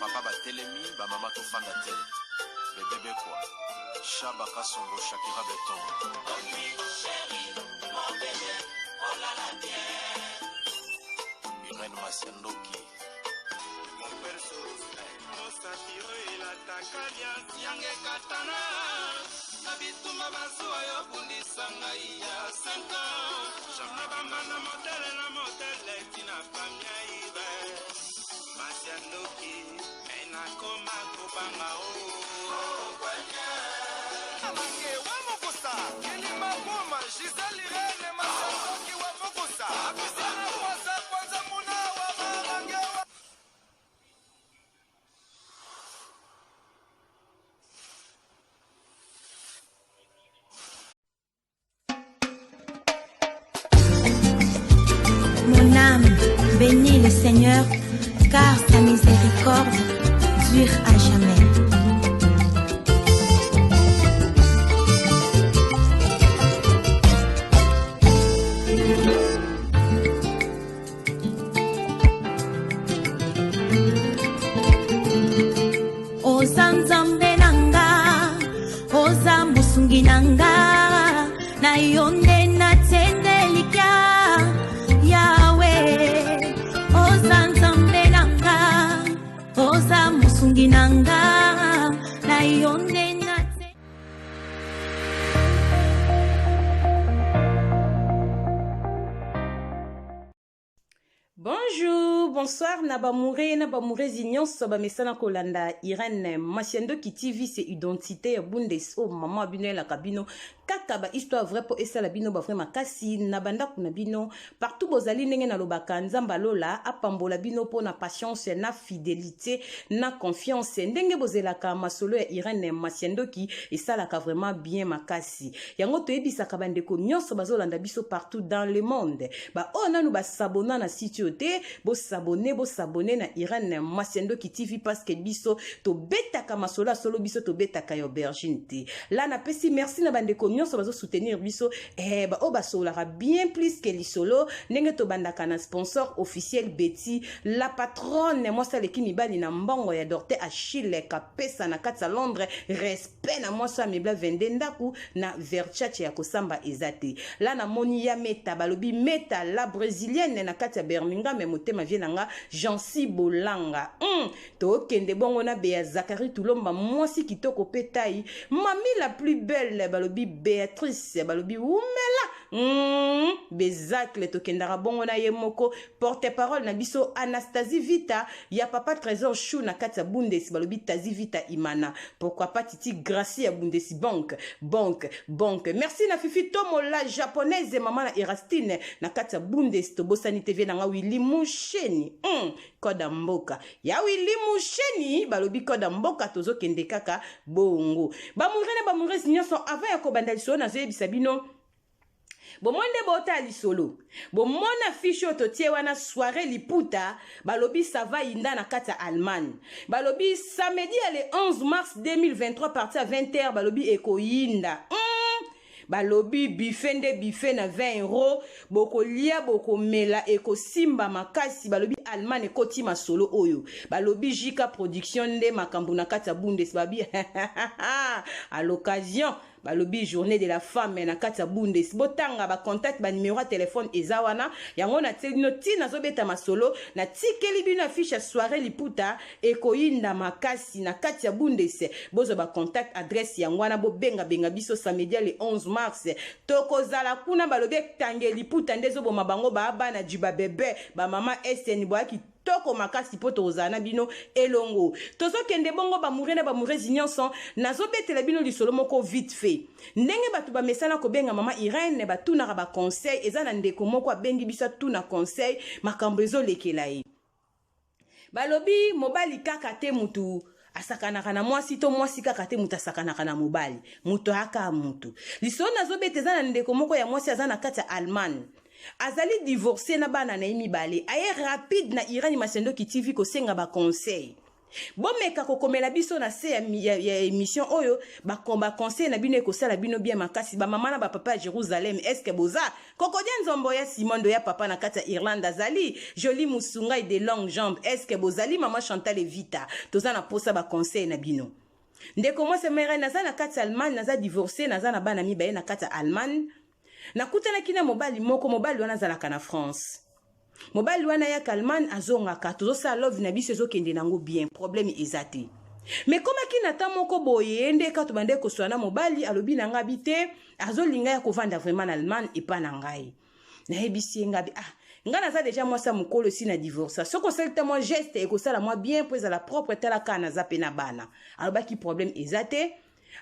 Ba papa batelemi, ba mama tofanda te. Bebe Bekwa, Shaba Kasongo, Shakira Beton. Irène Masiandoki. Mosapi oyo elataka liasi yanga ekatana na bitumba bazuwa yo bundisa ngai ya 5 ans na bambanda motele na motele tina famia ibe masi ya ndoki me nakoma kobanga o Mange wa mokosa kilima boma Gisèle Irène Masandoki wa mokosa Apisana kwasa kwanza muna wa marange wa Mon âme bénit le Seigneur, car sa miséricorde dure à jamais. Oza nzambe na nga, oza mosungi na nga, na yo nde natende elikya, Yawe. Oza nzambe na nga, oza mosungi na nga, na yo nde natende. Bonjour, bonsoir na bamoure na bamourezi nyonso bamesana kolanda Irène Masiandoki TV c'est identité ya Bundes o oh, mama bino elaka bino kaka ba histoire vrai po esala bino ba vrai makasi na bandako na bino partout bozali ndenge nalobaka Nzambe alola apambola bino po na patience na fidélité na confiance ndenge bozelaka masolo ya Irène Masiandoki esalaka vraiment bien makasi yango toyebisaka bandeko nyonso bazolanda biso partout dans le monde baoyo nanu basabona na site oyo te bosabone bosabone na Irène Masiandoki TV parce que biso tobetaka masolo ya solo biso tobetaka ya aubergine te la napesi merci na bandeko nyonso bazosoutenir biso eh, baoyo basololaka bien plus que lisolo ndenge tobandaka na sponsor officiel Betty la patronne mwasi aleki mibali na mbongo ya Dorte Achille Kapesa na kati ya Londres respect pe na mwasi oyo amebla 22 ndaku na verchace ya kosamba eza te la namoni ya meta balobi meta la brésilienne na kati ya birmingham motema vie na nga jansi bolanga tokende bongo na bea zakari tulomba mwasi kitoko pe tai mami la plus belle balobi beatrice balobi wumela bezacle tokendaka bongo na ye moko porte parole na biso Anastasie Vita ya papa Trésor Chou na kati ya Bundes balobi Tazi Vita Imana pourquoi pas Titi Gracie ya Bundes Bank Bank Bank merci na Fifi Tomo la japonaise maman na Erastine na kati ya Bundes tobosani TV na nga Willy Musheni code ya mboka ya Willy Musheni balobi code ya mboka tozokende kaka bongo bamoure na bamourese nyonso avant ya kobanda lisolo nazoyebisa bino bomoni nde botala lisolo bomona affiche oyo totie wana soirée liputa balobi sava yinda na kati ya Allemagne balobi samedi ya le 11 mars 2023 parti ya 20h balobi ekoyinda balobi buffet nde buffet na 20 euro bokolia bokomela ekosimba makasi balobi Allemagne ekoti masolo oyo balobi JK production nde makambo na kati ya Bundes babi à l'occasion balobi journée de la femme na kati ya Bundes botanga ba contact ba numéro ya téléphone eza wana yango natieli bino ti nazobeta masolo natikeli bino affiche ya soirée liputa ekoyinda makasi na kati ya Bundes bozwa ba contact adresse yango wana bobengabenga biso samedi le 11 mars tokozala kuna balobi etange liputa nde ezoboma bango baa bana jiba bebe bamama sn boyaki kitoko makasi mpo tokozala na bino elongo tozokende bongo bamoure na bamourezi nyonso nazobetela bino lisolo moko vite fait ndenge bato bamesana kobenga mama Irène batunaka baconseil eza na ndeko moko abengi biso atuna conseil makambo ezolekela ye balobi mobali kaka te mutu asakanaka na mwasi to mwasi kaka te moto asakanaka na mobali moto ayaka moto lisolo nazobeta eza na ndeko moko ya mwasi aza na kati ya Allemagne azali divorce na bana na ye mibale aye rapide na Irène Masendoki TV kosenga baconseil. Bomeka kokomela biso na se ya, ya, ya émission oyo baconseil na bino ekosala bino bien makasi. Bamama na bapapa ya Jérusalem, est-ce boza kokodia nzombo ya Simondo ya papa na kati ya Irlande, azali Joli Musungai de longue jambe, est-ce bozali mama Chantal Evita? Toza na posa baconseil na bino. Ndeko mwasi mere, naza na kati ya Allemagne, naza divorce, naza na bana mibale na kati ya Allemagne. Nakutanaki na mobali moko. Mobali wana azalaka na France. Mobali wana yaka Allemagne, azongaka, tozosala love na biso, ezokende nango bien, problème eza te. Mais komaki na ta moko boye nde ka tobande koswana na mobali. Alobi na ngai bi te, azolinga ya kovanda vraiment na Allemagne epa na ngai. Nayebisi ye ngai bi: "Ah, ngai naza déjà mwasi ya mokolo, esi na divorce. Soki osali te mwa geste, ekosala mwa bien mpo ezala propre. Tala kaka, naza mpe na bana." Alobaki problème eza te.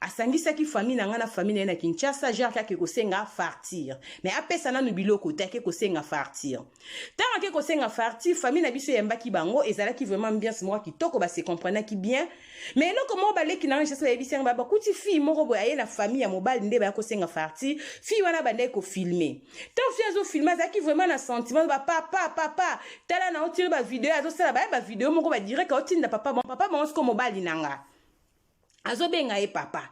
Asangisaki famille na ngai na famille na ye na Kinshasa, genre kaka kosenga facture, mais apesa nanu biloko te. Ake kosenga facture. Ntango ake kosenga facture, famille na biso eyambaki bango. Ezalaki vraiment ambiance moko kitoko, base comprenaki bien. Mais eloko moko, baleki na ngai Kinshasa bayebisi yango, bakuti fille moko boye aye na famille ya mobali nde baya kosenga facture. Fille wana bandaki kofilmer. Ntango fille azofilmer, azalaki vraiment na sentiment: "Bapapa, papa, tala na otili bavideo." Azosala baya bavideo moko badirect, aotinda papa. Bon, papa bango siko mobali na nga azobenga ye papa.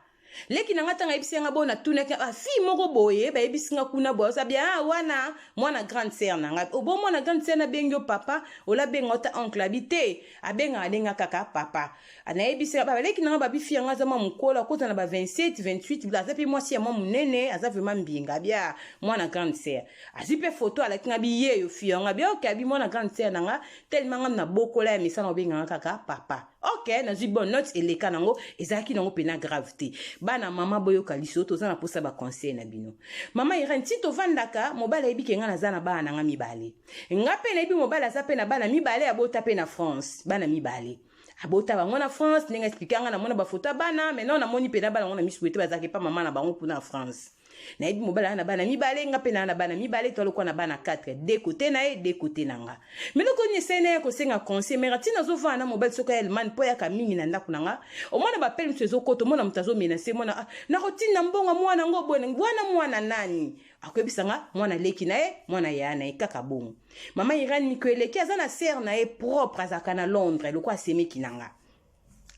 Leki na nga, ntango ayebisi nga boye, natunaki fille moko boye bayebisi nga kuna boye osabi: "Ah, wana mwana grande sœur na ngai." "Obo mwana grande sœur nabengi yo papa, olabenga ota oncle?" Abi te, abengaka ndenga kaka papa. Nayebisi baleki na nga, babi fille yanga aza mwa mokolo, akota na ba 27 28, aza mpe mwasi ya mwa monene, aza vraiment mbinga. Abia mwana grande sœur. Azwi mpe foto, alaki nga, bi ye yo fille yanga. Abi ok, abi mwana grande sœur na nga, tellement nga na bokola ya misala, obenganga kaka papa. Ok, nazwi bonne note, eleka nango, ezalaki nango mpena grave te. Bana mama, boyoka liso, toza na mposa baconseil na bino. Mama Irene, ti tovandaka, mobali ayebi ke nga naza na bana na nga mibale. Nga mpe nayebi mobali aza mpe na bana mibale, abota mpe na France. Bana mibale abota bango na France. Ndenge expliquer nga, namona bafoto ya bana. Maintenant namoni mpena bana yango na misu ete bazalaki epa mama na bango kuna na France. Nayebi mobali aza na bana mibale, nga mpe naa na bana mibale, toalokwa na bana 4, de côté na ye, de côté na nga. Mais eloko nini esali na ye kosenga conseil mere ntina azovanda na mobali soki Allemagne, mpo ayaka mingi na ndako na nga, omona bapele mosu ezokota, omona moto azomenacer mwana: "Ah, nakotinda mbongo mwana ngo boye." Wana mwana nani? Akoyebisa nga mwana leki na ye, mwana ya na ye kaka bongo. Mama Irene, miko eleki, aza na sœur na ye propre, azalaka na Londres, lokwa asemeki na nga,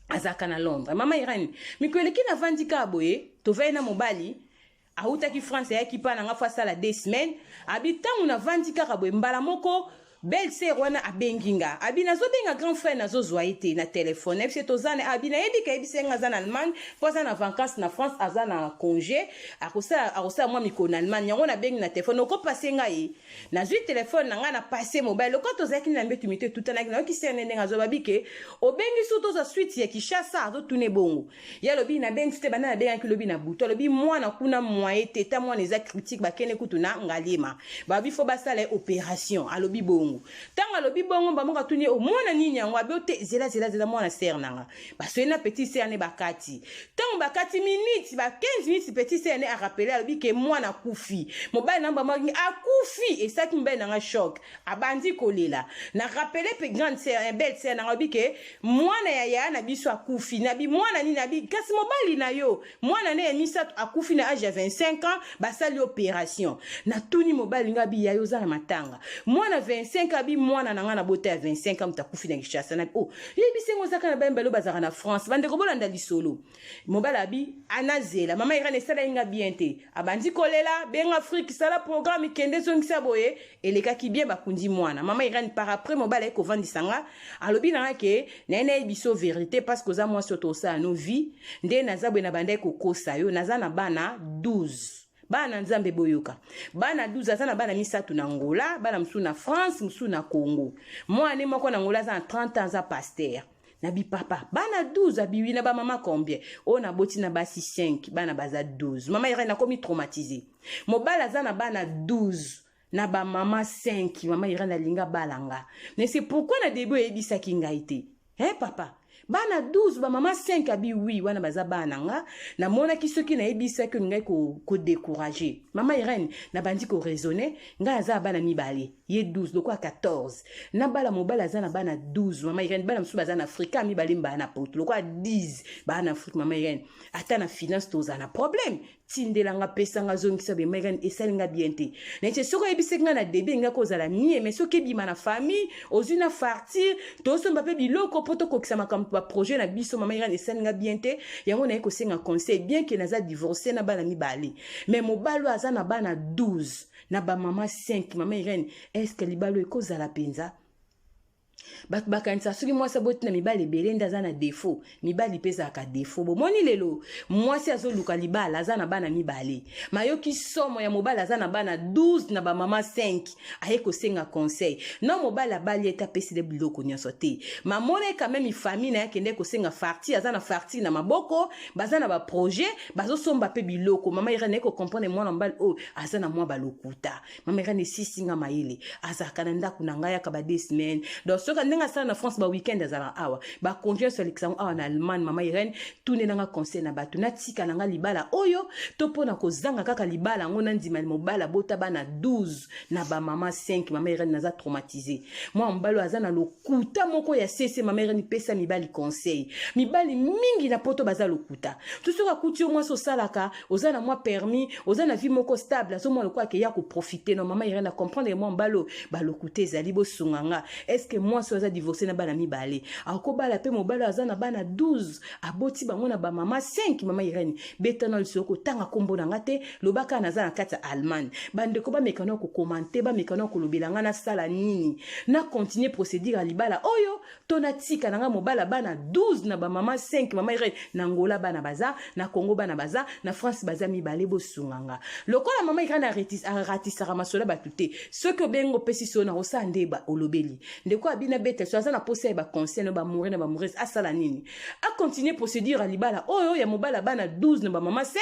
azalaka na Londres. Mama Irene, miko eleki, navandi kaka boye, tovai na mobali, awutaki France, ayaki mpa na nga fo asala 2 semaines. Abi ntango navandi kaka boye, mbala moko belle sœur wana abengi nga. Abi nazobenga grand frère, nazozwa ye te na telefone. Nayebi se toza na, abi nayebi ka yebisi nga aza na Allemagne mpo aza na vacance na France, aza na congé, akosala mwa mikolo na Allemagne. Yango nabengi na telefone, okopase ngai ye. Nazwi telefone na ngai, na pase mobile. Lokola tozalaki na mbetu, mito etutanaki, nayoki sœur ne ndenge azoba ke obengi su, tozwa suite ya Kinshasa. Azotuna ebongo ye, alobi nabengi su te, banda nabengaki lobi na butu. Alobi mwana kuna moye te, ta mwana eza critique, bakende kutu na Ngaliema, babi fo basala ye opération. Alobi bongo. Ntango alobi bongo, bamoko atuni ye: "Omwana nini yango?" Abi te, zela, zela, zela, mwana sœur na nga. Basoye na petit sœur ne, bakati. Ntango bakati minute ba 15 minutes, petit sœur ne arappeler, alobi ke mwana akufi. Mobali na bamaki akufi, esalaki mobali na nga choc, abandi kolela. Na rappeler mpe grande sœur, belle sœur na nga, alobi ke mwana ya yaya na biso akufi. Nabi mwana nini? Abi kasi mobali na yo, mwana ne ya misato akufi na age ya 25 ans, basali opération. Natuni mobali nga, abi yayo oza na matanga, mwana 25? Abi mwana na nga na bota ya 25 ans, moto akufi na Kinshasa. Na oh, yebi sengo ozaka na bayembali oyo bazalaka na France. Bandeko, bolanda lisolo. Mobali abi anazela. Mama Irene, esalaki nga bien te, abandi kolela. Benga Afrique, sala programme, kende ezongisa boye. Elekaki bien, bakundi mwana. Mama Irene, par après mobali aye kovandisa nga, alobi na nga ke naye nayebi biso vérité, parce que oza mwasi oyo tosala no vie. Nde naza boye, na bandaki kokosa yo, naza na bana 12. Bana Nzambe, boyoka, bana 12. Aza na bana misato na Ngola, bana mosusu na France, mosusu na Congo. Mwana moko na Ngola aza na 30 ans, aza pasteur. Nabi papa, bana 12? Abiwi na bamama combien? Oyo naboti na basi 5, bana baza 12. Mama Irene, nakomi traumatisé. Mobali aza na bana 12 na bamama 5. Mama Irene, alinga bala nga, mais c'est pourquoi na début oyebisaki ngai te? He papa, bana 12, bamama 5? Abi oui, wana baza bana nga. Namonaki soki nayebisaki ngai kodécourager. Mama Irene, nabandi koraisonner. Ngai aza na bana mibale, ye 12, lokola 14. Nabala mobali aza na bana 12. Mama Irene, bana mosusu baza na Afrika, mibale baa na Poto, lokola 10 baa na Afrike. Mama Irene, ata na finance tozala na problème. Tindela nga, pesa nga, zongisa be mama esali nga bien te. Neti soki oyebisaki nga na début, nga kozala mie. Mais soki ebima na famille, ozwi na fartir, tosomba mpe biloko mpo tokokisa makambo, baprojet na biso. Mama Irene, esali nga bien te. Yango naye kosenga conseil. Bien que naza divorce na bana mibale, mais mobali oyo aza na bana 12 na bamama 5. Mama Irene, est-ce libala oyo ekozala mpenza? Bato bakanisa soki mwasi aboti na mibali ebele nde aza na défaut. Mibali mpe ezalaka défaut. Bomoni lelo mwasi azoluka libala, aza na bana mibale, mayoki somo ya mobali aza na bana 12 na bamama 5. Aye kosenga conseil na mobali abali ete apesile biloko nyonso te. Mamona quand même famille na ye, akende kosenga farti, aza na farti na maboko, baza na baprojet, bazosomba mpe biloko. Mama Irene, aye kocomprendre mwana mobali oyo aza na mwa balokuta. Mama Irene, esisinga mayele. Azalaka na ndako na ngai yaka ba 2 semaines. Donc soki ndenge asala na France, baweekend azalaka awa, bacongé nyonso alekisa yango awa na Allemagne. Mama Irene, tunelanga conseil na bato. Natika na nga libala oyo to mpo na kozanga kaka libala yango, nandima mobali abota bana 12 na bamama 5? Mama Irene, naza traumatisé. Mwa mobali oyo aza na lokuta moko ya sese. Mama Irene, pesa mibali conseil. Mibali mingi na Poto baza lokuta. To soki akuti yo mwasi osalaka, oza na mwa permis, oza na vie moko stable, azomona lokola akeya koprofiter. No, mama Irene, acomprendre mwa mobali oyo balokuta ezali. Bosunga nga. Est-ce mwasi oyo aza divorce na bana mibale akobala mpe mobali oyo aza na bana 12, aboti bango na bamama 5? Mama Irene, betana lisolo. Kotanga nkombo na nga te, loba kaka naza na kati ya Allemagne. Bandeko bamekana kocommenter, bamekana kolobela nga. Nasala nini? Na continue procédure ya libala oyo to natika na nga mobali bana 12 na bamama 5? Mama Irene, na Ngola bana baza, na Congo bana baza, na France baza mibale. Bosunga nga. Lokola mama Irene aratisaka masolo ya bato te, soki obengi, opesi so na kosala nde olobeli. Ndeko abina beta so aza na posa ya baconseil na bamoure na bamoureuse. Asala nini? Acontinue procédure ya libala oyo ya mobali bana 12 na bamama 5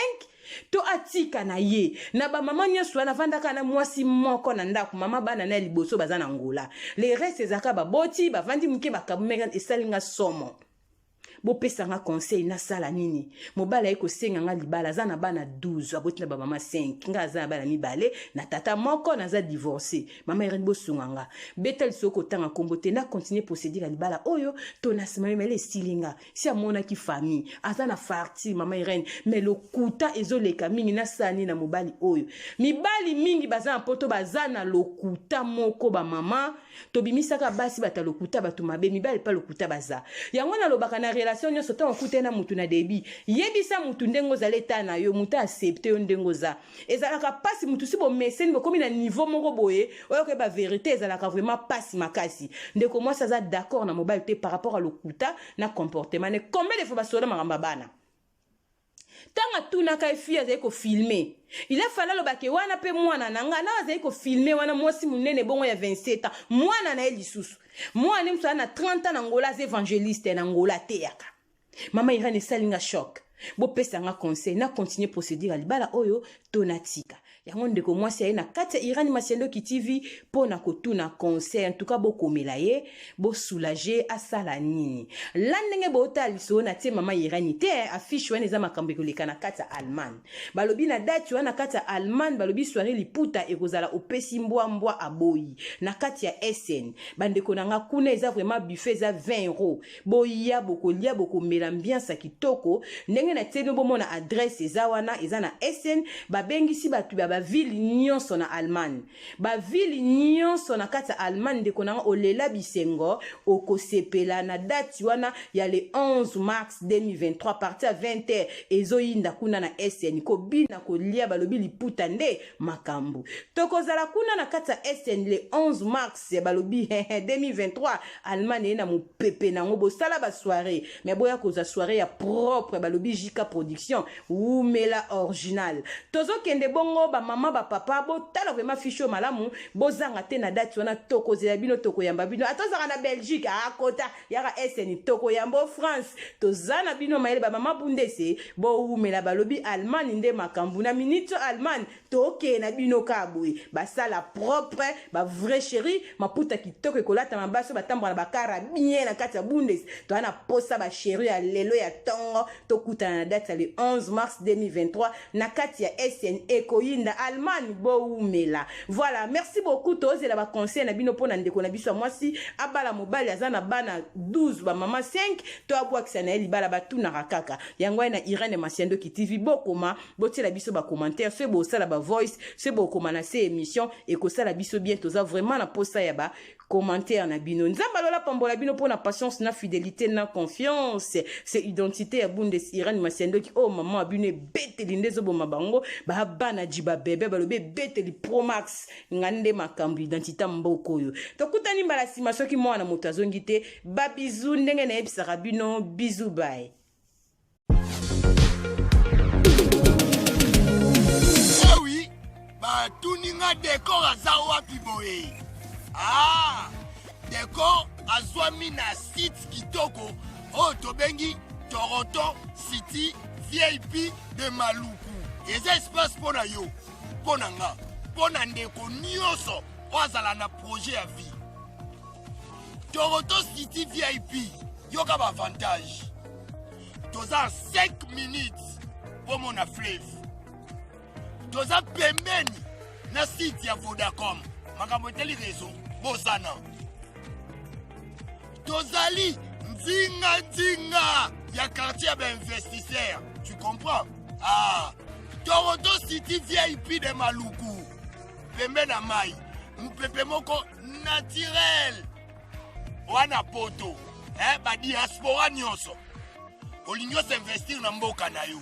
to atika na ye na bamama nyonso wana, avandaka na mwasi moko na ndako, mama bana na ya liboso baza na Ngola, le reste ezalaka baboti, bavandi moke, bakabu. Esali nga somo. Bopesanga conseil, nasala nini? Mobali aye kosenga nga libala, aza na bana 12, aboti na bamama 5. Nga aza na bana mibale na tata moko, naza divorce. Mama Irene, bosunga nga. Beta lisoko, kotanga nkombo te. Na continue procédure ya libala oyo to na nsima mele esili nga? Si amonaki famille, aza na farti. Mama Irene, mais lokuta ezoleka mingi. Nasala nini na mobali oyo? Mibali mingi baza na Poto, baza na lokuta moko. Bamama tobimisaka basi bato ya lokuta, bato mabe. Mibali mpe lokuta baza. Yango nalobaka, na relation nyonso, ntango okutani na mutu na début, yebisa mutu ndenge ozala, eta na yo, mutu accepte yo ndenge oza. Ezalaka mpasi mutu si bomeseni, bokomi na niveau moko boye oyo koyeba vérité ezalaka vraiment mpasi makasi. Ndeko mwasi aza d'accord na mobali te par rapport à lokuta na comportement ne. Combien de fois basola makambo ya bana? Ntango atunaka ye, fille azali kofilmer, il a fallu alobake wana mpe mwana na nga na azali kofilmer wana, mwasi monene bongo ya 27 ans, mwana na ye lisusu, mwana mosu aza na 30 ans na Ngola, aza évangéliste na Ngola, ateyaka. Mama Irene, esali nga choc. Bopesa nga conseil, na continue procédure ya libala oyo to natika yango? Ndeko mwasi aye na kati ya Irani Masiandoki TV mpo na kotuna conseil. En tout cas, bokomela ye, bosoulager, asala nini? La ndenge bootala lisolo na tie mama Irani te, affiche wana eza makambo ekoleka na kati ya Allemagne. Balobi na date wana, na kati ya Allemagne, balobi soirée liputa ekozala, opesi mbwa, mbwa aboyi, na kati ya Essen. Bandeko na nga, kuna eza vraiment buffet, eza 20 euro. Boya, bokolia, bokomela, ambiance ya kitoko. Ndenge na tie bino bomona, adresse eza wana, eza na Essen. Babengisi bato ya baville nyonso na Allemagne, baville nyonso na kati ya Allemagne. Ndeko na nga, olela bisengo, okosepela na date wana ya le 11 mars 2023, partir ya 20 heures. Ezoyinda kuna na Essen, kobina, kolia, balobi liputa nde makambo. Tokozala kuna na kati ya Essen le 11 mars, balobi 2023. Allemagne eye na mopepe nango. Bosala basoirée, mais boya kozwa soirée ya propre. Balobi Jika Production, wumela original. Tozokende bongo. Bamama, bapapa, botala vraiment fiche oyo malamu. Bozanga te na date wana. Tokozela bino, tokoyamba bino. Ata ozalaka na Belgique, akota yaka Essen, tokoyamba. France, toza na bino mayele. Bamama bundese, bowumela. Balobi Allemagne nde makambo na minute. Allemagne, tokee na bino kaka boye. Basala propre, bavrai chéri, maputa kitoko ekolatama, basi oyo batamboka na bakara bien na kati ya Bundes. Toza na posa bachéri ya lelo ya ntongo. Tokutana na date ya le 11 mars 2023 na kati ya Essen. Ekoyinda. Allemagne, bowumela. Voilà, merci beaucoup. Tozela ba conseil na bino pona ndeko na biso ya mwasi abala mobali aza na bana 12, ba mama 5, to abwakisa na ye libala. Batunaka kaka yango na Irene Masiandoki TV. Bokoma, botiela biso ba commentaire, soki bosala ba voice, soki bokoma na se émission, ekosala biso bien. Toza vraiment na posa ya ba commentaire na bino. Nzambe alola pambola bino mpona patience na fidélité na confiance. C'est identité ya Bundes, Irene Masiandoki. Oyo mama wa bino, ebeteli nde ezoboma bango. Babana ji babebe balobi ebeteli promax nga nde makambo. Identité mboka oyo. Tokutani mbala nsima soki mwana moto azongi te. Babisous, ndenge nayebisaka bino, bisous, bye. Ewi batuni nga Decor aza wapi boye? Ah, Decor azwami na site kitoko oyo tobengi Toronto City VIP de Maluku. Eza espace mpo na yo, mpo na nga, mpo na ndeko nyonso oyo azala na projet ya vie. Toronto City VIP, yoka baavantage: toza 5 minutes mpo mona fleuve, toza pembeni na site ya Vodacom, makambo etali réseau bosana, tozali nzinga-nzinga ya quartier ya bainvestisseur, tu comprends? Ah, Toronto City VIP de Maluku, pembe na mai, mopepe moko naturel wana. Poto, eh, badiaspora nyonso olingi osinvestir na mboka na yo,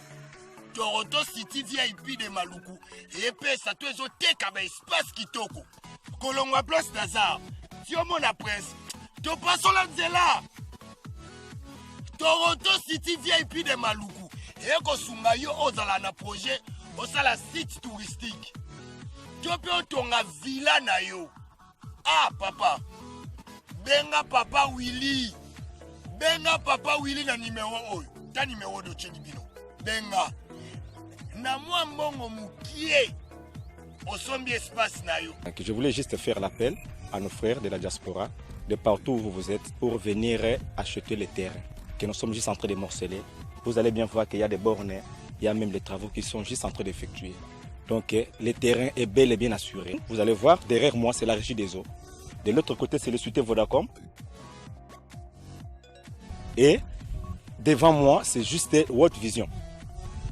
Toronto City VIP de Maluku epesa to ezoteka baespace kitoko. Kolongwa Place Lazare ti omona Prince, topasola nzela. Toronto City VIP de Maluku ekosunga yo ozala na projet, osala site touristique to mpe otonga villa na yo. Ah papa, benga papa Willi, benga papa Willi na nimero oyo, ta nimero oyo totyeli bino. Benga na mwa mbongo mokie, osombi espace na yo. Je voulais juste faire l'appel à nos frères de la diaspora, de partout où vous êtes, pour venir acheter les terrains que nous sommes juste en train de morceler. Vous allez bien voir qu'il y a des bornes, il y a même les travaux qui sont juste en train d'effectuer. Donc le terrain est bel et bien assuré. Vous allez voir, derrière moi, c'est la régie des eaux. De l'autre côté, c'est le cité Vodacom. Et devant moi, c'est juste World Vision.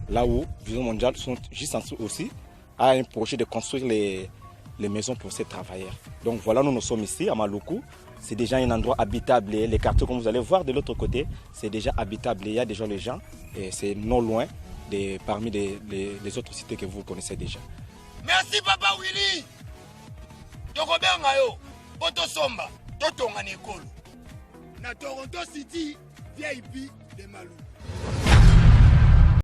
Là où Vision Mondiale sont juste en dessous aussi, a un projet de construire les maisons pour ces travailleurs. Donc voilà, nous nous sommes ici à Maluku. C'est déjà un endroit habitable. Et les quartiers, comme vous allez voir de l'autre côté, c'est déjà habitable. Il y a déjà les gens et c'est non loin de, parmi les autres cités que vous connaissez déjà. Merci papa Willi, tokobenga yo mpo tosomba, totonga na ekolo na Toronto City VIP de Maluku.